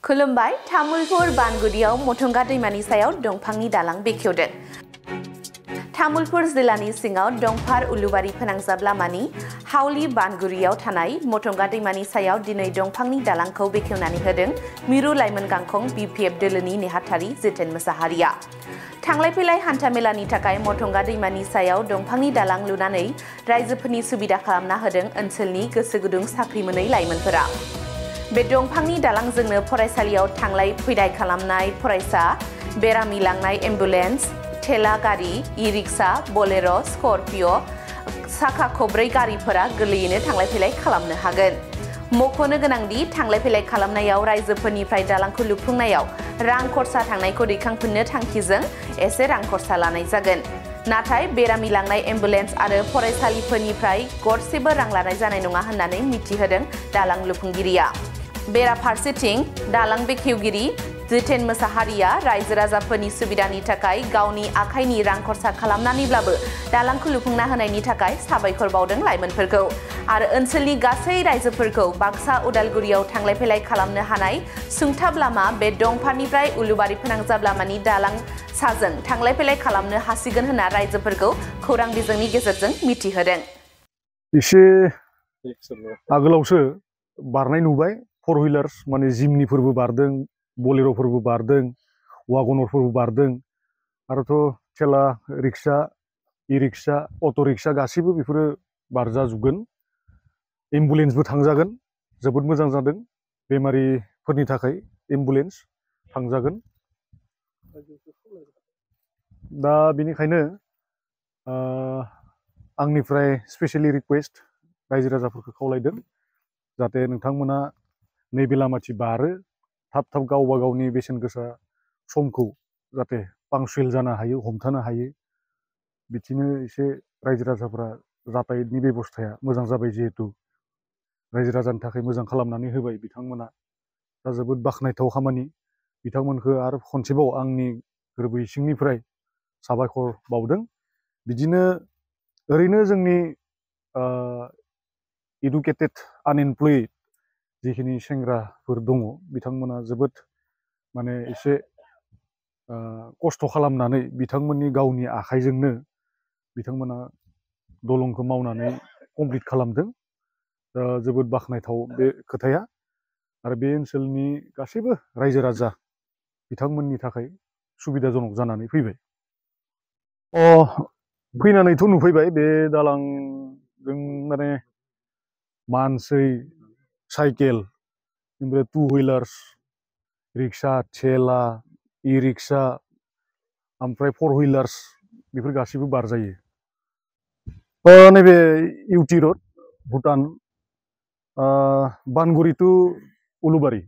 खुलुमबाय तामुलपुर बानगुरियाव मथंगा दैमानि सायाव दंफांनि दालां बेखेवदों। तामुलपुर जिल्लानि सिङाव दंफार उलुबारि फोनांजाब लामानि हावली बानगुरियाव थानाय मथंगा दैमानि सायाव दिनै दंफांनि दालांखौ बेखेवनानै होदों मिरु लाइमोन गांखं BPF दोलोनि नेहाथारि जितेन मोसाहारिया। थांलाय फैलाय हान्थामेलानि थाखाय मथंगा दैमानि सायाव दंफांनि दालां लुनानै रायजोफोरनि सुबिदा खालामना होदों ओनसोलनि गोसो गुदुं साख्रि मोनै लाइमोनफोरा। बे दंफांनि दालांजोंनो फरायसालियाव थांलाय फैलाय खालामनाय फरायसा, बेरामि लांनाय एम्बुलेन्स, ठेला गारि, ई-रिक्शा, बोलेरो, स्कर्पिय', साखा खब्रै गारिफोरा गोरलैयैनो थांलाय फैलाय खालामनो हागोन। मख'नो गोनांदि थांलाय फैलाय खालामनायाव रायजोफोरनिफ्राय दालांखौ लुफुंनायाव रां खरसा थांनायखौ दैखांफिननो थांखिजों एसे रां खरसा लानाय जागोन। नाथाय बेरामि लांनाय एम्बुलेन्स आरो फरायसालिफोरनिफ्राय गरसेबो रां लानाय जानाय नङा होननानै मिथिहोदों दालां लुफुंगिरिया। बेराफारसेथिं दालां बेखेवगिरि जितेन मोसाहारिया रायजो राजाफोरनि सुबिदानि थाखाय गावनि आखाइनि रां खरसा खालामनानैब्लाबो दालांखौ लुफुंना होनायनि थाखाय साबायखर बावदों लाइमोनफोरखौ आरो ओनसोलनि गासै रायजोफोरखौ बाक्सा उदालगुरियाव थांलाय फैलाय खालामनो हानाय सुंथाब लामा बे दंफारनिफ्राय उलुबारि फोनांजाब लामानि दालां साजों थांलाय फैलाय खालामनो हासिगोन होनना रायजोफोरखौ खौरां बिजोंनि गेजेरजों मिथिहोदों। एसे आगोलावसो बारनाय नुबाय फर हुइलार्स माने जिमनिफोरबो बारदों, बोलेरोफोरबो बारदों, वागनरफोरबो बारदों आरोथ' ठेला रिक्शा, ई-रिक्शा, अट' रिक्शा गासैबो बेफोरो बारजाजोबगोन। एम्बुलेन्सबो थांजागोन, जोबोद मोजां जादों बेमारिफोरनि थाखाय एम्बुलेन्स थांजागोन। दा बेनिखायनो आंनिफ्राय स्पेसियेलि रिकुवेस्ट रायजो राजाफोरखौ खावलायदों जाहाथे नोंथांमोना नैबे लामाथि बारो थाब थाब गावबा गावनि बेसेन गोसा समखौ जाहाथे पांक्चुयेल जानो हायो, हमथानो हायो। बिदिनो एसे रायजो राजाफोरा जातायातनि बेबस्थाया मोजां जाबाय जिहेतु रायजो राजानि थाखाय मोजां खालामनानै होबाय बिथांमोना। दा जोबोद बाख्नायथाव खामानि। बिथांमोनखौ आरो खनसेबाव आंनि गोरबो इसिंनिफ्राय साबायखर बावदों। बिदिनो ओरैनो जोंनि इडुकेटेड आनएमप्लयड जिखिनि सेंग्राफोर दङ बिथांमोना जोबोद माने एसे खस्थ' खालामनानै बिथांमोननि गावनि आखाइजोंनो बिथांमोना दलंखौ मावनानै कमप्लिट खालामदों। जोबोद बाख्नायथाव बे खोथाया आरो बे ओनसोलनि गासैबो रायजो राजा बिथांमोननि थाखाय सुबिदाजनक जानानै फैबाय। फैनानैथ' नुफैबाय बे दालांजों माने मानसि, साइकेल, ओमफ्राय टु हुइलार्स, रिक्शा, ठेला, ई-रिक्शा, ओमफ्राय फर हुइलार्स बेफोर गासैबो बारजायो। नैबे इउटि रड भुटान बानगुरि टु उलुबारि,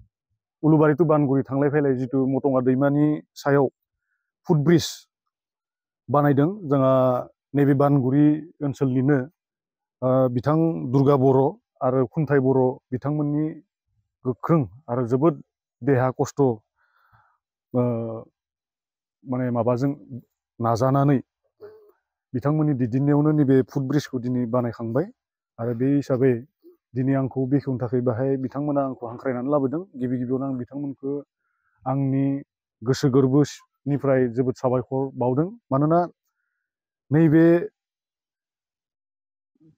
उलुबारि टु बानगुरि थांलाय फैलाय जिथु मथंगा दैमानि सायाव फुटब्रिज बानायदों जोंहा नैबे बानगुरि ओनसोलनिनो बिथां दुर्गा बर' आरो खुन्थाइ बर' बिथांमोननि गोख्रों आरो जोबोद देहा खस्थ' माने माबाजों नाजानानै बिथांमोननि दैदेननायावनो नैबे फुटब्रिजखौ दिनै बानायखांबाय आरो बे हिसाबै दिनै आंखौ बेखेवनो थाखाय बाहाय बिथांमोना आंखौ हांख्रायनानै लाबोदों। गिबि गिबियावनो आं बिथांमोनखौ आंनि गोसो गोरबोनिफ्राय जोबोद साबायखर बावदों। मानोना नैबे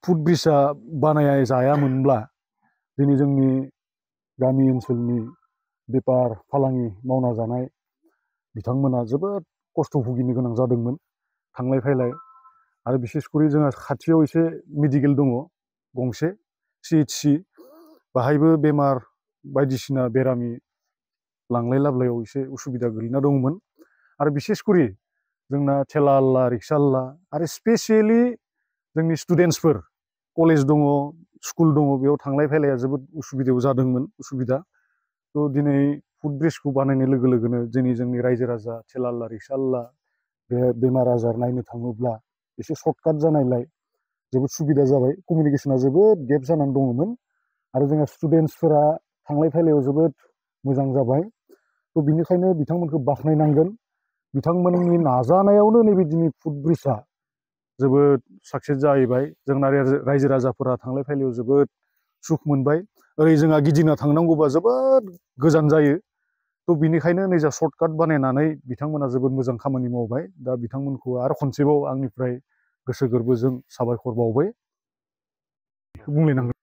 फुटब्रिजआ बानाय जायामोनब्ला दिनै जोंनि गामि ओनसोलनि बेफार फालांगि मावना जानाय बिथांमोना जोबोद खस्थ' भुगिनो गोनां जादोंमोन थांलाय फैलाय आरो बिसेसकरि जोंहा खाथियाव एसे मेडिकेल दङ गंसे CHC बाहायबो बेमार बायदिसिना बेरामि लांलाय लाबोलायाव एसे उसुबिदा गोलैना दंमोन आरो बिसेसकरि जोंना ठेला आल्ला, रिक्शा आल्ला आरो स्पेसियेलि जोंनि स्टुडेन्टसफोर कलेज दङ, स्कुल दङ, बेयाव थांलाय फैलाया जोबोद उसुबिदायाव जादोंमोन उसुबिदा। थ' दिनै फुटब्रिजखौ बानायनाय लोगो लोगोनो जोंनि रायजो राजा ठेला आल्ला, रिक्शा आल्ला बे बेमार आजार नायनो थाङोब्ला एसे सर्टकाट जानायलाय जोबोद सुबिदा जाबाय। कमिउनिकेसना जोबोद गेप जानानै दङमोन आरो जोंहा स्टुडेन्टसफोरा थांलाय फैलायाव जोबोद मोजां जाबाय। थ' बिनिखायनो बिथांमोनखौ बाख्नायनांगोन। बिथांमोननि नाजानायावनो नैबे दिनै फुटब्रिजआ जोबोद साक्सेस जाहैबाय। जोंना रायजो राजाफोरा थांलाय फैलायाव जोबोद सुख मोनबाय। ओरै जोंहा गिदिंना थांनांगौबा जोबोद गोजान जायो थ' बिनिखायनो नैजा सर्टकाट बानायनानै बिथांमोना जोबोद मोजां खामानि मावबाय दा बिथांमोनखौ आरो खनसेबाव आंनिफ्राय गोसो गोरबोजों साबायखर बावबाय बुंलायनांगोन।